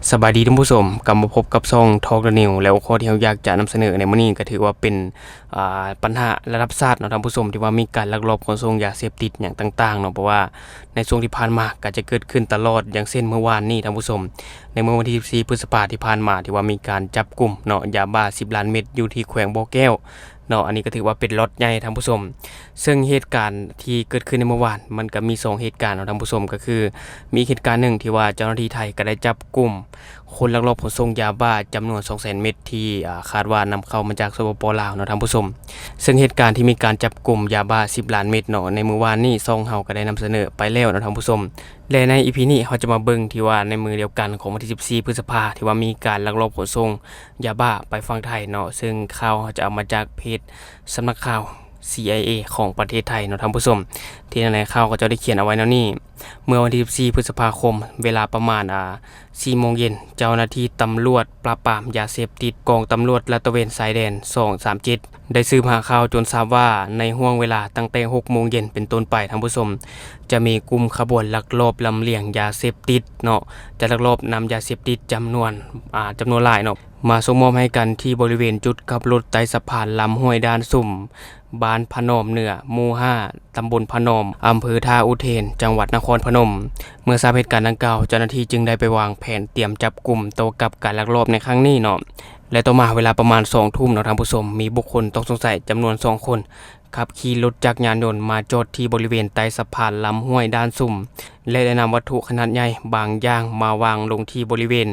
ສະບາຍດີທ່ານຜູ້ຊົມ, ກັບມາພົບກັບຊ່ອງ Talk the News ແລະ ຫົວຂໍ້ທີ່ເຮົາຢາກຈະນຳສະເໜີໃນມື້ນີ້ກໍຖືວ່າເປັນ ອ່າ ບັນຫາລະດັບຊາດເນາະທ່ານຜູ້ຊົມ ທີ່ວ່າມີການລັກລອບຂົນສົ່ງຢາເສບຕິດຫຍັງຕ່າງໆເນາະ, ເພາະວ່າໃນຊ່ວງທີ່ຜ່ານມາກໍຈະເກີດຂຶ້ນຕະຫຼອດ, ຢ່າງເຊັ່ນມື້ວານນີ້ທ່ານຜູ້ຊົມ ໃນມື້ວັນທີສິບສີ່ ພຶດສະພາທີ່ຜ່ານມາ ທີ່ວ່າມີການຈັບກຸມເນາະ ຢາບ້າສິບລ້ານເມັດຢູ່ທີ່ແຂວງບໍ່ແກ້ວ ເນາະ, ອັນນີ້ກໍຖືວ່າເປັນລັອດໃຫຍ່ທ່ານຜູ້ຊົມ. ເຊິ່ງເຫດການທີ່ເກີດຂຶ້ນໃນມື້ວານ ມັນກໍມີສອງເຫດການເນາະທ່ານຜູ້ຊົມ, ກໍຄືມີເຫດການໜຶ່ງທີ່ວ່າເຈົ້າໜ້າທີ່ໄທກໍໄດ້ຈັບກຸມຄົນລັກລອບຂົນສົ່ງຢາບ້າຈຳນວນສອງແສນເມັດ ທີ່ ອ່າ ຄາດວ່ານຳເຂົ້າມາຈາກ ສປປ ລາວເນາະທ່ານຜູ້ຊົມ. ເຊິ່ງເຫດການທີ່ມີການຈັບກຸມຢາບ້າສິບລ້ານເມັດເນາະ ໃນມື້ວານນີ້ ຊ່ອງເຮົາກໍໄດ້ນຳສະເໜີໄປແລ້ວເນາະທ່ານຜູ້ຊົມ. ແລະ ໃນ ອີ ພີ ນີ້ ເຮົາຈະມາເບິ່ງທີ່ວ່າໃນມື້ດຽວກັນຂອງວັນທີສິບສີ່ ພຶດສະພາ ທີ່ວ່າມີການລັກລອບຂົນສົ່ງຢາບ້າໄປຝັ່ງໄທເນາະ, ເຊິ່ງຂ່າວເຮົາຈະເອົາມາຈາກເພຈສຳນັກຂ່າວ ຊີໄອເອ ຂອງປະເທດໄທເນາະທ່ານຜູ້ຊົມ. ທີ່ນັ້ນແຫຼະ ຂ່າວເຂົາເຈົ້າໄດ້ຂຽນເອົາໄວ້ແນວນີ້, ເມື່ອວັນທີສິບສີ່ ພຶດສະພາຄົມ ເວລາປະມານ ອ່າ ສີ່ໂມງເຢັນ ເຈົ້າໜ້າທີ່ຕຳຫຼວດປາບປາມຢາເສບຕິດ ກອງຕຳຫຼວດລາດຕະເວນຊາຍແດນສອງສາມເຈັດ ໄດ້ສືບຫາຂ່າວຈົນຊາບວ່າ ໃນຫ່ວງເວລາຕັ້ງແຕ່ຫົກໂມງເຢັນເປັນຕົ້ນໄປທ່ານຜູ້ຊົມ ຈະມີກຸ່ມຂະບວນລັກລອບລຳລຽງຢາເສບຕິດເນາະ, ຈະລັກລອບນຳຢາເສບຕິດຈຳນວນ ອ່າ ຈຳນວນຫຼາຍເນາະ ມາສົ່ງມອບໃຫ້ກັນທີ່ບໍລິເວນຈຸດກັບລົດໃຕ້ສະພານລຳຫ້ວຍດ່ານສຸມ ບ້ານພະນອມເໜືອ ໝູ່ຫ້າ ຕຳບົນພະນອມ ອຳເພີທ່າອຸເທນ ຈັງຫວັດນະຄອນພະນົມ. ເມື່ອຊາບເຫດການດັ່ງກ່າວ ເຈົ້າໜ້າທີ່ຈຶ່ງໄດ້ໄປວາງແຜນຕຽມຈັບກຸມຕໍ່ກັບການລັກລອບໃນຄັ້ງນີ້ເນາະ. ແລະ ຕໍ່ມາເວລາປະມານສອງທຸ່ມເນາະທ່ານຜູ້ຊົມ ມີບຸກຄົນຕ້ອງສົງໄສຈຳນວນສອງຄົນ ຂັບຂີ່ລົດຈັກຍານຍົນມາຈອດທີ່ບໍລິເວນໃຕ້ສະພານລຳຫ້ວຍດ່ານສຸມ ແລະ ໄດ້ນຳວັດຖຸຂະໜາດໃຫຍ່ບາງຢ່າງມາວາງລົງທີ່ບໍລິເວນ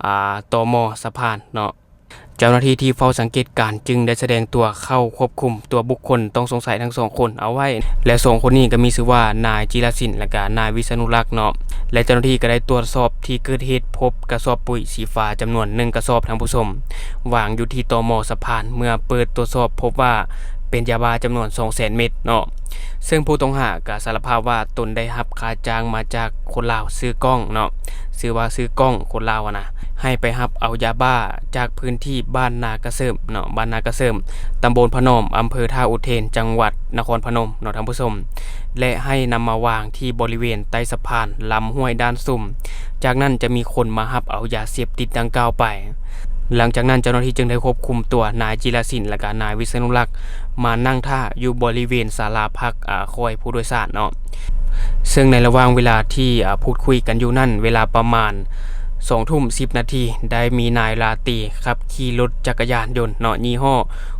ອ່າ ຕໍມໍສະພານເນາະ. ເຈົ້າໜ້າທີ່ທີ່ເຝົ້າສັງເກດການຈຶ່ງໄດ້ສະແດງຕົວເຂົ້າຄວບຄຸມຕົວບຸກຄົນຕ້ອງສົງໄສທັງສອງຄົນເອົາໄວ້ ແລະ ສອງຄົນນີ້ກໍມີຊື່ວ່າ ນາຍ ຈິລະສິນ ແລະ ກະ ນາຍ ວິສະນຸລັກ ເນາະ. ແລະ ເຈົ້າໜ້າທີ່ກໍໄດ້ຕວດສອບທີ່ເກີດເຫດ ພົບກະສອບປຸ໋ຍສີຟ້າຈຳນວນໜຶ່ງກະສອບທ່ານຜູ້ຊົມ ວາງຢູ່ທີ່ຕໍມໍສະພານ. ເມື່ອເປີດຕວດສອບພົບວ່າເປັນຢາບ້າຈຳນວນສອງແສນເມັດເນາະ, ເຊິ່ງຜູ້ຕ້ອງຫາກໍສາລະພາບວ່າຕົນໄດ້ຮັບຄ່າຈ້າງມາຈາກຄົນລາວຊື່ກ້ອງເນາະ, ຊື່ວ່າຊື່ກ້ອງ ຄົນລາວຫັ້ນນະ ໃຫ້ໄປຮັບເອົາຢາບ້າຈາກພື້ນທີ່ບ້ານນາກະເສີມເນາະ, ບ້ານນາກະເສີມ ຕຳບົນພະນອມ ອຳເພີທ່າອຸເທນ ຈັງຫວັດນະຄອນພະນົມເນາະທ່ານຜູ້ຊົມ ແລະ ໃຫ້ນຳມາວາງທີ່ບໍລິເວນໃຕ້ສະພານລຳຫ້ວຍດ່ານສຸມ. ຈາກນັ້ນຈະມີຄົນມາຮັບເອົາຢາເສບຕິດດັ່ງກ່າວໄປ. ຫຼັງຈາກນັ້ນເຈົ້າໜ້າທີ່ຈຶ່ງໄດ້ຄວບຄຸມຕົວນາຍ ຈິລະສິນ ແລະ ກະ ນາຍ ວິສະນຸລັກ ມານັ່ງຖ້າຢູ່ບໍລິເວນສາລາພັກ ອາ ຄອຍຜູ້ໂດຍສານເນາະ. ເຊິ່ງໃນລະຫວ່າງເວລາທີ່ ອາ ພູດຄຸຍກັນຢູ່ນັ້ນ ເວລາປະມານສອງທຸ່ມສິບນາທີ ໄດ້ມີນາຍລາຕີຂັບຂີ່ລົດຈັກກະຍານຍົນເນາະ ຍີ່ຫໍ້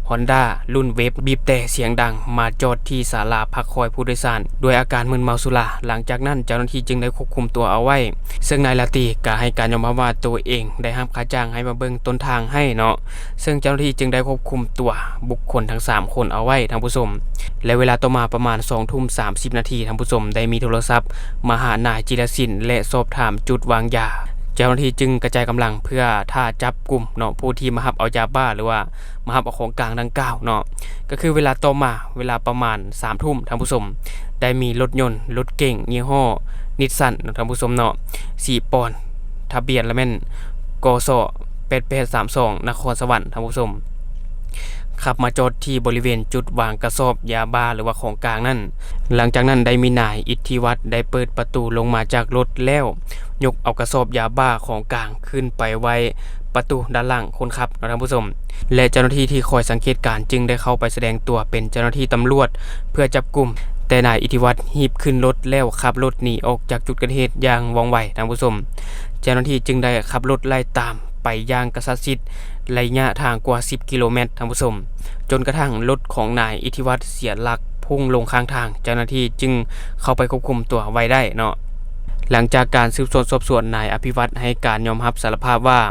ຮອນດ້າ ລຸ້ນເວບ ບີບແຕ່ສຽງດັງມາຈອດທີ່ສາລາພັກຄອຍຜູ້ໂດຍສານ ດ້ວຍອາການມຶນເມົາສຸລາ. ຫຼັງຈາກນັ້ນເຈົ້າໜ້າທີ່ຈຶ່ງໄດ້ຄວບຄຸມຕົວເອົາໄວ້, ເຊິ່ງນາຍລາຕີກໍໃຫ້ການຍອມຮັບວ່າໂຕເອງໄດ້ຮັບຄ່າຈ້າງໃຫ້ມາເບິ່ງຕົ້ນທາງໃຫ້ເນາະ. ເຊິ່ງເຈົ້າໜ້າທີ່ຈຶ່ງໄດ້ຄວບຄຸມຕົວບຸກຄົນທັງສາມຄົນເອົາໄວ້ທ່ານຜູ້ຊົມ ແລະ ເວລາຕໍ່ມາປະມານສອງທຸ່ມສາມສິບນາທີ ທ່ານຜູ້ຊົມ ໄດ້ມີໂທລະສັບມາຫານາຍ ຈິລະສິນ ແລະ ສອບຖາມຈຸດວາງຢາ. ເຈົ້າໜ້າທີ່ຈຶ່ງກະຈາຍກຳລັງເພື່ອຖ້າຈັບກຸມເນາະ ຜູ້ທີ່ມາຮັບເອົາຢາບ້າ ຫຼືວ່າມາຮັບເອົາຂອງກາງດັ່ງກ່າວເນາະ. ກໍຄືເວລາຕໍ່ມາ ເວລາປະມານສາມທຸ່ມ ທ່ານຜູ້ຊົມ ໄດ້ມີລົດຍົນ ລົດເກັງ ຍີ່ຫໍ້ນິດສັນເນາະ ທ່ານຜູ້ຊົມເນາະ ສີປອນ ທະບຽນລະແມ່ນ ກສ ແປດແປດສາມສອງ ນະຄອນສະຫວັນ ທ່ານຜູ້ຊົມ ຂັບມາຈອດທີ່ບໍລິເວນຈຸດວາງກະສອບຢາບ້າ ຫຼືວ່າຂອງກາງນັ້ນ. ຫຼັງຈາກນັ້ນໄດ້ມີນາຍອິດທິວັດໄດ້ເປີດປະຕູລົງມາຈາກລົດ ແລ້ວຍົກເອົາກະສອບຢາບ້າຂອງກາງຂຶ້ນໄປໄວ້ປະຕູດ້ານຫຼັງຄົນຂັບເນາະ ທ່ານຜູ້ຊົມ ແລະ ເຈົ້າໜ້າທີ່ທີ່ຄອຍສັງເກດການຈຶ່ງໄດ້ເຂົ້າໄປສະແດງຕົວເປັນເຈົ້າໜ້າທີ່ຕຳຫຼວດເພື່ອຈັບກຸມ, ແຕ່ນາຍອິດທິວັດຮີບຂຶ້ນລົດ ແລ້ວຂັບລົດໜີອອກຈາກຈຸດເກີດເຫດຢ່າງວ່ອງໄວ ທ່ານຜູ້ຊົມ. ເຈົ້າໜ້າທີ່ຈຶ່ງໄດ້ຂັບລົດໄລ່ຕາມໄປຢ່າງກະຊັດຊິດ ໄລຍະທາງກວ່າສິບກິໂລແມັດ ທ່ານຜູ້ຊົມ, ຈົນກະທັ້ງລົດຂອງນາຍອິດທິວັດເສຍຫຼັກ ພຸ່ງລົງຂ້າງທາງ, ເຈົ້າໜ້າທີ່ຈຶ່ງເຂົ້າໄປຄວບຄຸມຕົວໄວ້ໄດ້ເນາະ. ຫຼັງຈາກການສືບສວນສອບສວນ, ນາຍອະພິວັດໃຫ້ການຍອມຮັບສາລະພາບວ່າ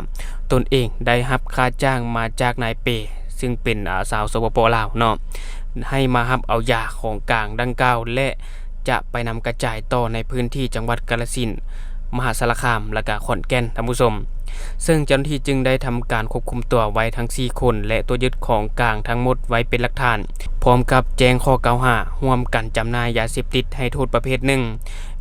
ຕົນເອງໄດ້ຮັບຄ່າຈ້າງມາຈາກນາຍເປ ຊຶ່ງເປັນ ອາ ຊາວ ສປປ ລາວເນາະ, ໃຫ້ມາຮັບເອົາຢາຂອງກາງດັ່ງກ່າວ ແລະ ຈະໄປນຳກະຈາຍຕໍ່ໃນພື້ນທີ່ຈັງຫວັດກາລະສິນ, ມະຫາສາລະຄາມ ແລະ ກະຂອນແກ່ນ ທ່ານຜູ້ຊົມ. ເຊິ່ງເຈົ້າໜ້າທີ່ຈຶ່ງໄດ້ທຳການຄວບຄຸມຕົວໄວ້ທັງສີ່ຄົນ ແລະ ຕົວຍຶດຂອງກາງທັງໝົດໄວ້ເປັນຫຼັກຖານ, ພ້ອມກັບແຈ້ງຂໍ້ກ່າວຫາຮ່ວມກັນຈຳໜ່າຍຢາເສບຕິດໃຫ້ໂທດປະເພດໜຶ່ງ,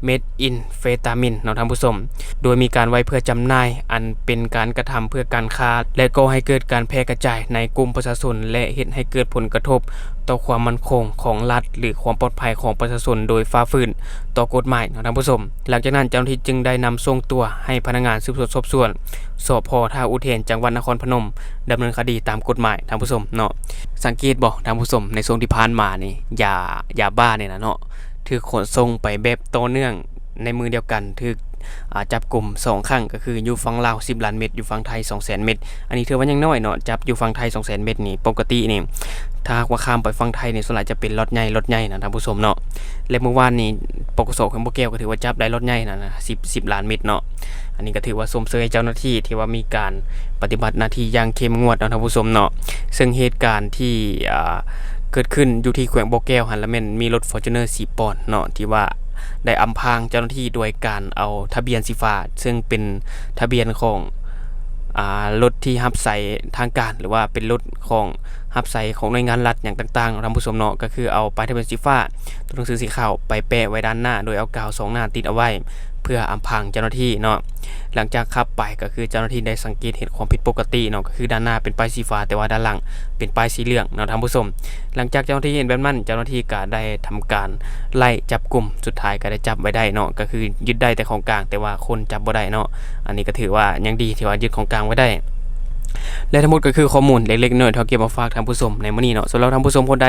ເມດອິນເຟຕາມິນເນາະທ່ານຜູ້ຊົມ ໂດຍມີການໄວ້ເພື່ອຈຳໜ່າຍ ອັນເປັນການກະທຳເພື່ອການຄ້າ ແລະ ກໍ່ໃຫ້ເກີດການແຜ່ກະຈາຍໃນກຸ່ມປະຊາຊົນ ແລະ ເຮັດໃຫ້ເກີດຜົນກະທົບຕໍ່ຄວາມໝັ້ນຄົງຂອງລັດ ຫຼື ຄວາມປອດໄພຂອງປະຊາຊົນໂດຍຝ່າຝືນຕໍ່ກົດໝາຍເນາະທ່ານຜູ້ຊົມ. ຫຼັງຈາກນັ້ນເຈົ້າໜ້າທີ່ຈຶ່ງໄດ້ນຳສົ່ງຕົວໃຫ້ພະນັກງານສືບສວນສອບສວນ ສພ ທ່າອຸເທນ ຈັງຫວັດນະຄອນພະນົມ ດຳເນີນຄະດີຕາມກົດໝາຍທ່ານຜູ້ຊົມເນາະ. ສັງເກດບໍ່ທ່ານຜູ້ຊົມ ໃນຊ່ວງທີ່ຜ່ານມານີ້ ຢາ ຢາບ້ານີ້ນະເນາະ ຖືກຂົນສົ່ງໄປແບບຕໍ່ເນື່ອງໃນມື້ດຽວກັນ ຖືກ ອາ ຈັບກຸມສອງຄັ້ງ ກໍຄືຢູ່ຝັ່ງລາວສິບລ້ານເມັດ ຢູ່ຝັ່ງໄທສອງແສນເມັດ. ອັນນີ້ຖືວ່າຍັງນ້ອຍເນາະ ຈັບຢູ່ຝັ່ງໄທສອງແສນເມັດນີ້ ປົກກະຕິນີ້ ຖ້າຫາກວ່າຂ້າມໄປຝັ່ງໄທນີ້ ສ່ວນຫຼາຍຈະເປັນລັອດໃຫຍ່ ລັອດໃຫຍ່ນະທ່ານຜູ້ຊົມເນາະ. ແລະ ມື້ວານນີ້ ປກສ ແຂວງບໍ່ແກ້ວກໍຖືວ່າຈັບໄດ້ລັອດໃຫຍ່ນະ ສິບ ສິບລ້ານເມັດເນາະ. ອັນນີ້ກໍຖືວ່າຊົມເຊີຍເຈົ້າໜ້າທີ່ທີ່ວ່າມີການປະຕິບັດໜ້າທີ່ຢ່າງເຂັ້ມງວດເນາະທ່ານຜູ້ຊົມເນາະ. ເຊິ່ງເຫດການທີ່ ອາ ເກີດຂຶ້ນຢູ່ທີ່ແຂວງບໍ່ແກ້ວຫັ້ນລະແມ່ນມີລົດຟໍຈູນເນີສີປອນເນາະ ທີ່ວ່າໄດ້ອຳພາງເຈົ້າໜ້າທີ່ໂດຍການເອົາທະບຽນສີຟ້າ ເຊິ່ງເປັນທະບຽນຂອງ ອາ ລົດທີ່ຮັບໃຊ້ທາງການ ຫຼືວ່າເປັນລົດຂອງຮັບໃຊ້ຂອງໜ່ວຍງານລັດຫຍັງຕ່າງໆ ທ່ານຜູ້ຊົມເນາະ. ກໍຄືເອົາປ້າຍທະບຽນສີຟ້າ ຕົວໜັງສືສີຂາວໄປແປະໄວ້ດ້ານໜ້າ ໂດຍເອົາກາວສອງໜ້າຕິດເອົາໄວ້ ເພື່ອອຳພາງເຈົ້າໜ້າທີ່ເນາະ. ຫຼັງຈາກຂັບໄປ ກໍຄືເຈົ້າໜ້າທີ່ໄດ້ສັງເກດເຫັນຄວາມຜິດປົກກະຕິເນາະ ກໍຄືດ້ານໜ້າເປັນປ້າຍສີຟ້າ ແຕ່ວ່າດ້ານຫຼັງເປັນປ້າຍສີເຫຼືອງເນາະທ່ານຜູ້ຊົມ. ຫຼັງຈາກເຈົ້າໜ້າທີ່ເຫັນແບບນັ້ນ ເຈົ້າໜ້າທີ່ກໍໄດ້ທຳການໄລ່ຈັບກຸມ ສຸດທ້າຍກໍໄດ້ຈັບໄວ້ໄດ້ເນາະ ກໍຄືຍຶດໄດ້ແຕ່ຂອງກາງ ແຕ່ວ່າຄົນຈັບບໍ່ໄດ້ເນາະ. ອັນນີ້ກໍຖືວ່າຍັງດີທີ່ວ່າຍຶດຂອງກາງໄວ້ໄດ້. ແລະ ທັງໝົດກໍຄືຂໍ້ມູນເລັກໆນ້ອຍໆ ທີ່ເຮົາເກັບມາຝາກທ່ານຜູ້ຊົມໃນມື້ນີ້ເນາະ. ສຳລັບທ່ານຜູ້ຊົມຄົນໃດ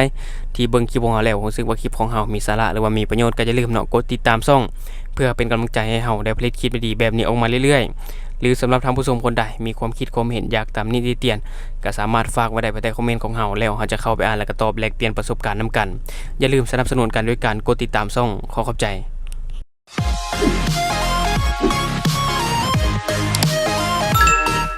ທີ່ເບິ່ງຄລິບຂອງເຮົາແລ້ວ ຮູ້ສຶກວ່າຄລິບຂອງເຮົາມີສາລະ ຫຼືວ່າມີປະໂຫຍດ ກໍຢ່າລືມເນາະ ກົດຕິດຕາມຊ່ອງ ເພື່ອເປັນກຳລັງໃຈໃຫ້ເຮົາໄດ້ຜະລິດຄລິບດີໆແບບນີ້ອອກມາເລື້ອຍໆ. ຫຼື ສຳລັບທ່ານຜູ້ຊົມຄົນໃດມີຄວາມຄິດຄວາມເຫັນຢາກຕຳໜິຕິຕຽນ ກໍສາມາດຝາກໄວ້ໄດ້ພາຍໃຕ້ຄອມເມັນຂອງເຮົາ ແລ້ວເຮົາຈະເຂົ້າໄປອ່ານ ແລະ ກໍຕອບແລກປ່ຽນປະສົບການນຳກັນ. ຢ່າລືມສະໜັບສະໜູນກັນດ້ວຍການກົດຕິດຕາມຊ່ອງ. ຂໍຂອບໃຈ.